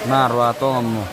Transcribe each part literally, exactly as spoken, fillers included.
Na rua tong mo.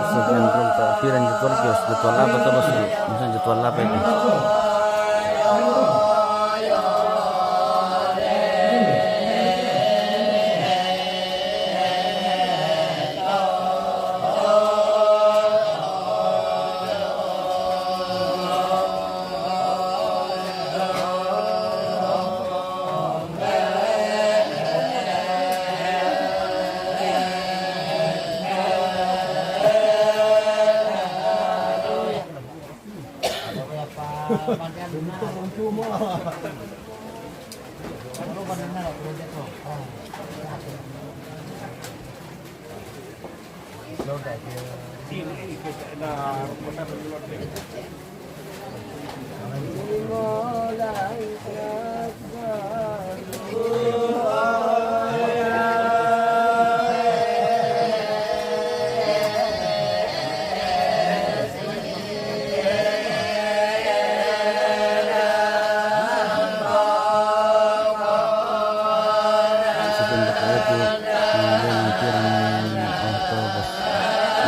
Sekian dulu, Pak. Piran jadwal kios, jadwal apa tuh, Bos? Misal jadwal apa ini?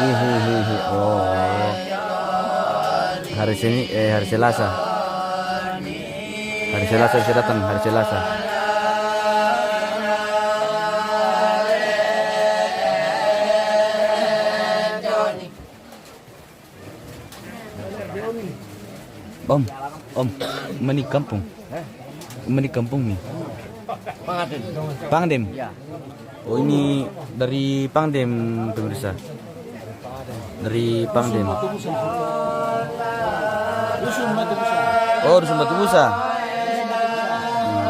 Hihihi. Oh. Hari Senin, eh, hari Selasa. Hari Selasa bisa datang, hari Selasa. Om, om, mani kampung. Mani kampung ni. Pangdem. Pangdem. Ya. Oh, ini dari Pangdem, pemirsa. Dari Pangdem. Dusun Batu Busa. Oh, Dusun Batu Busa. Hmm.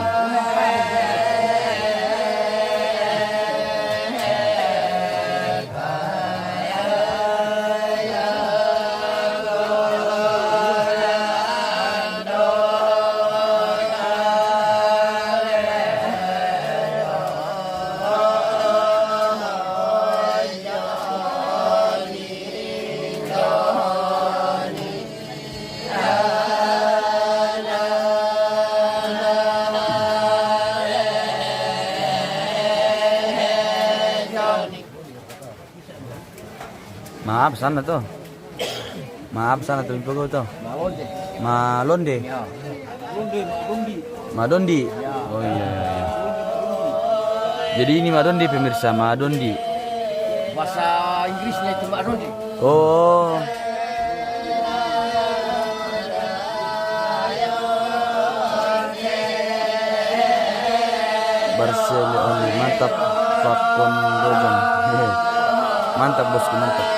Maaf sana to. Maaf sana to, Ibu to. Malonde. Malonde. Ya. Malonde, Malonde. Madondi. Ya. Oh iya, iya, iya. Jadi ini Madondi, pemirsa, Madondi. Bahasa Inggrisnya itu Madondi. Oh. Barsele oli, mantap, Pakon Gojang. Hehe. Mantap, bosku, mantap.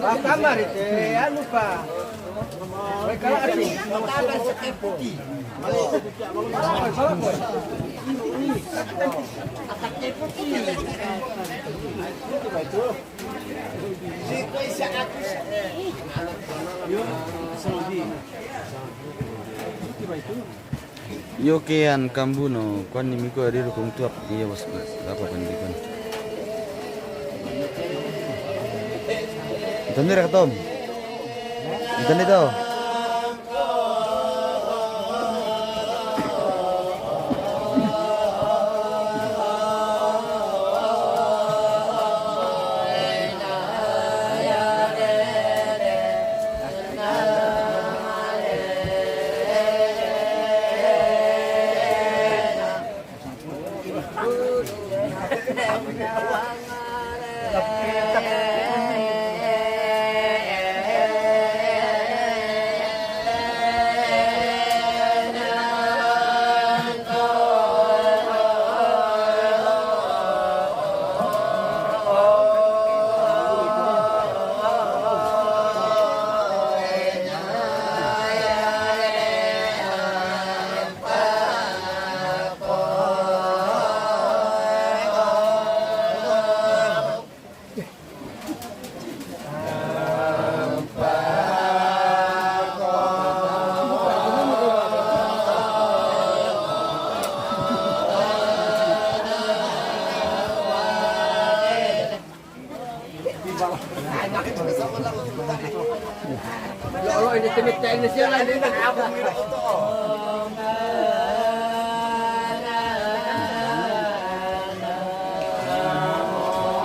Pak Kamar itu, anu, Pak. Mereka anu. Yo ke an kambuno, kuan ni miko adiro kong tuap, iya, bos, apa kan di kan. Itan ni rekatom. Itan ni tau.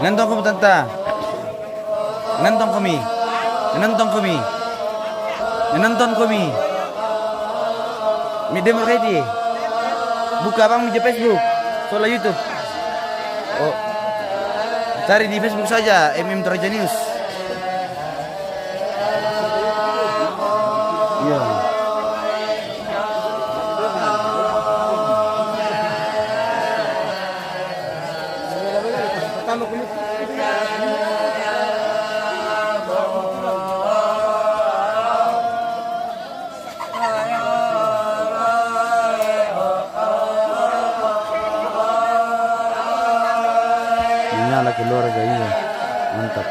Nonton kami, tanta. Nonton kami. Nonton kami. Nonton kami. Mi demo ready. Buka abang mi Facebook. Soalnya YouTube. Oh. Cari di Facebook saja, M M Toraja News. Ini ala keluarga, iya. Mantap.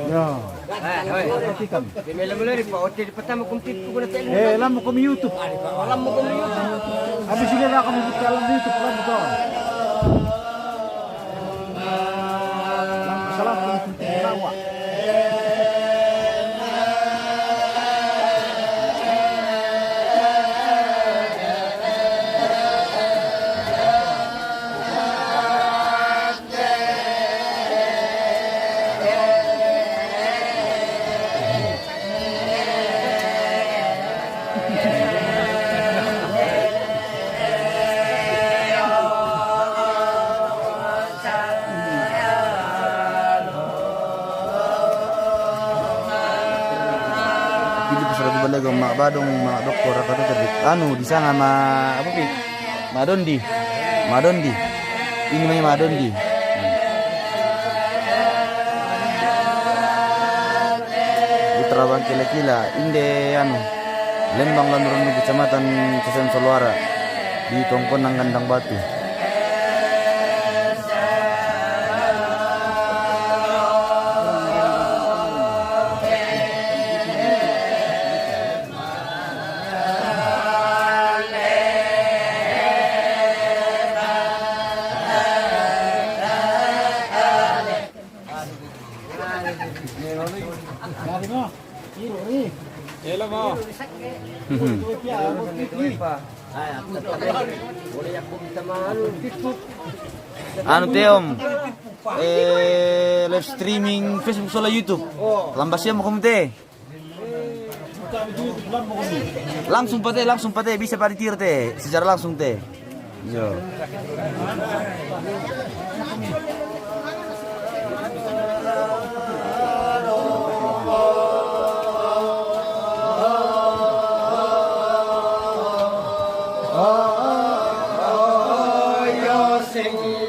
Ya. Perhatikan. Eh, lama ko mi YouTube. Habis ini lah kami buka dalam YouTube, lama ko. Lama salah ko mi YouTube, lama. Pili pasal tu balaga, ma' badong, ma' doktor, apa tu tadi? Anu, di sana ma', apa pi? Ma' Dondi. Ma' Dondi. Ini namanya ma' Dondi. Putra Bangkila-kila, inde anu, Lembang Lanurunu, Kecamatan Casean Soloara, di Tongkonang Kandang Batu. Anu te, Om, eh, live streaming Facebook sola YouTube. Lamba siam ko mi te. Langsung pa te, langsung pa te, bisa pa di tir te, secara langsung te. Yo.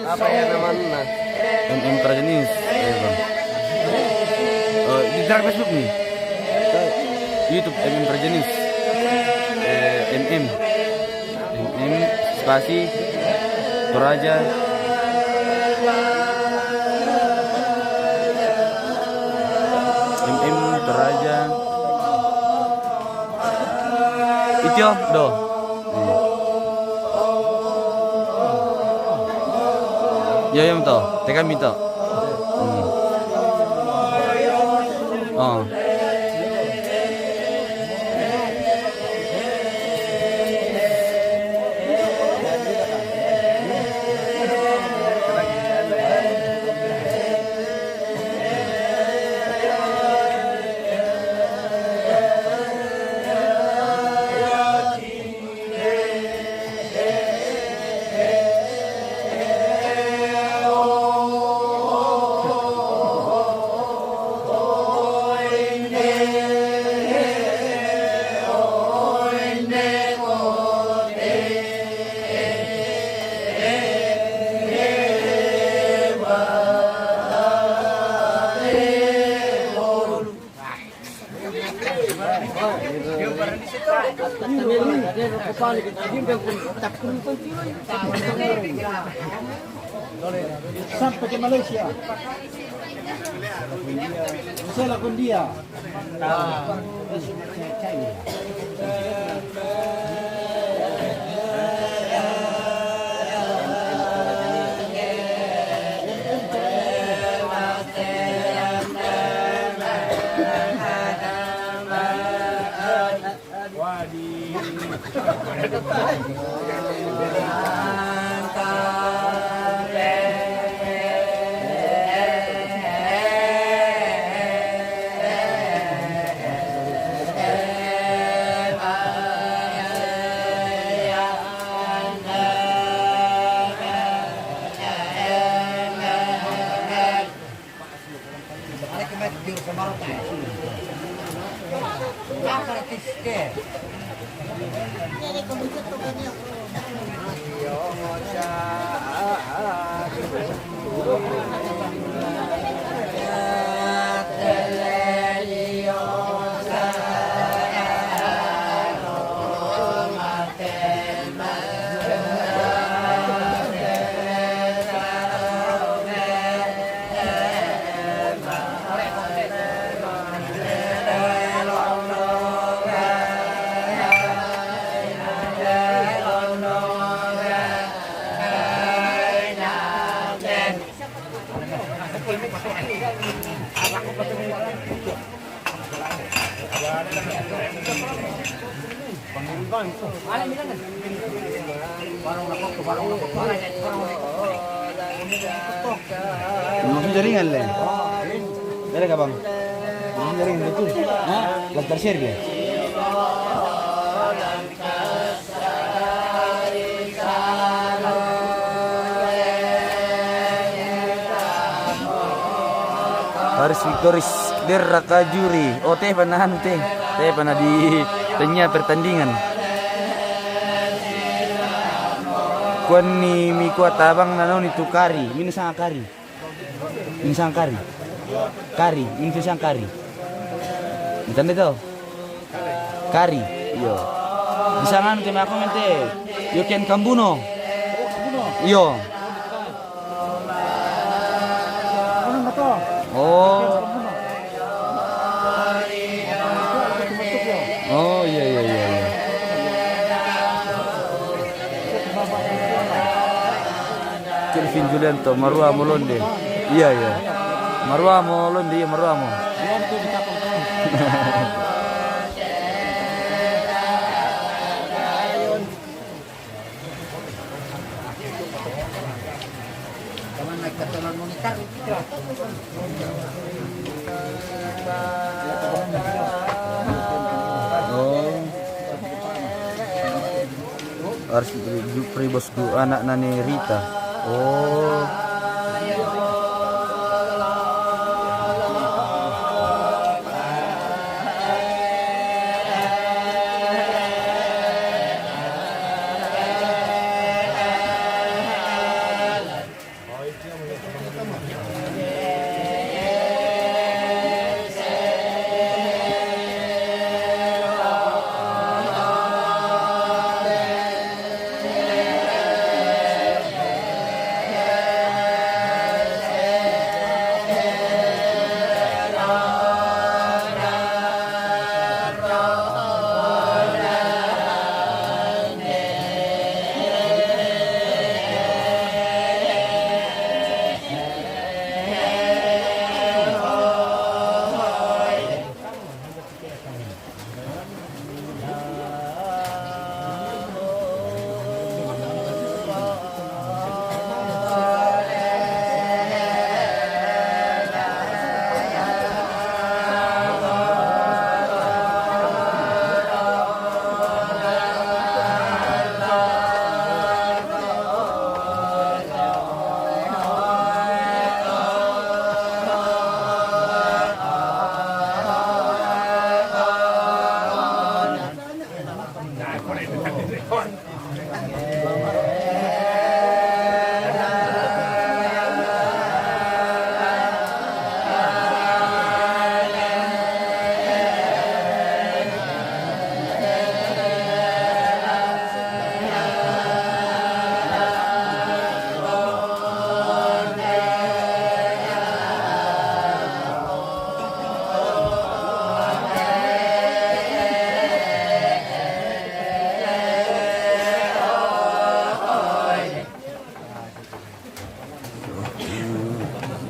Apa ya namanya? M M Praja News. Eh, Bang. Eh, di dalam Facebook nih. YouTube M M Praja News. Eh, M M. M M spasi Toraja. M M Toraja. Itio do. Hmm. Yo, yo, mito. Teka mito. Hmm. Oh. Sampai ke Malaysia. Saya lakukan dia. Maksudnya jaringan, le? Dari ka, Bang? Maksudnya jaringan itu? Hah? Lantar share dia? Haris Victoris, derra ka juri. Oh, te pernah anu, te. Te pernah di tengah pertandingan. Kuan ni mi kuat abang nanau ni tu kari. Mina sanga kari. Ini sang kari. Kari, ini tu sang kari. Ini tanda tu. Kari. Iyo. Di sana anu tema aku nanti. Yo kian kambuno. Iyo. Oh. Oh, iya, iya, iya, iya. Kelvin Julianto, marua mo londe. Iya, iya. Marua mo londe, iya, marua mo. Oh. Harus pri-, pri-, pri bosku, anak nani Rita. Oh.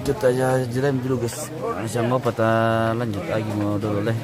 Kita aja jelem dulu, guys. Masih mau patah lanjut lagi mau dulu, leh.